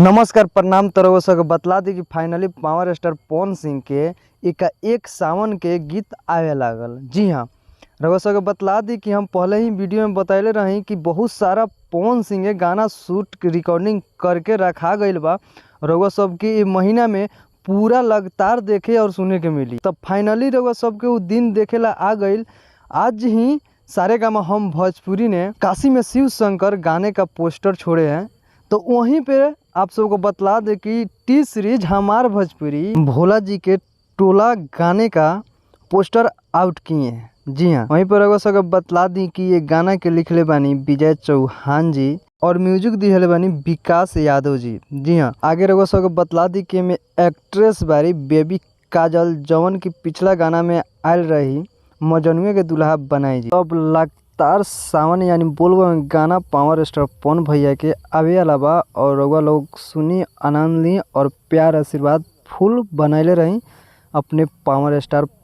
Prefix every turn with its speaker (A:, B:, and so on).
A: नमस्कार, प्रणाम। तरह सबके बतला दी कि finally power star Pawan Singh के एका एक सावन के गीत आवे लागल। जी हाँ, रउआ सबके बतला दी कि हम पहले ही वीडियो में बतैले रही कि बहुत सारा पवन सिंह के गाना शूट रिकॉर्डिंग करके रखा गईल बा। रउआ सबके इ महीना में पूरा लगातार देखे और सुने के मिली। तब फाइनली रउआ सबके उ दिन देखेला आ गईल। आज ही सारेगामा हम भोजपुरी ने काशी में शिव शंकर गाने का पोस्टर छोड़े हैं, तो वहीं पे आप सबको बतला दे कि टी सीरीज हमार भोजपुरी भोला जी के टोला गाने का पोस्टर आउट किए हैं। जी हाँ, वहीं पर रउआ सबके बतला दी कि ये गाना के लिखले बानी विजय चौहान जी और म्यूजिक दिहले बानी विकास यादव जी। जी हाँ, आगे रउआ सबके बतला दी कि एमे एक्ट्रेस बारी बेबी काजल, जवन की पिछला गाना में आयल रही मजनुए के दुल्हा बनाई जी। अब लगातार सावन यानी बोलबम गाना पावर स्टार पवन भैया के आवे वाला बा और रउआ लोग सुनी, आनंद ली और प्यार आशीर्वाद फुल बनैले रही अपने पावर स्टार।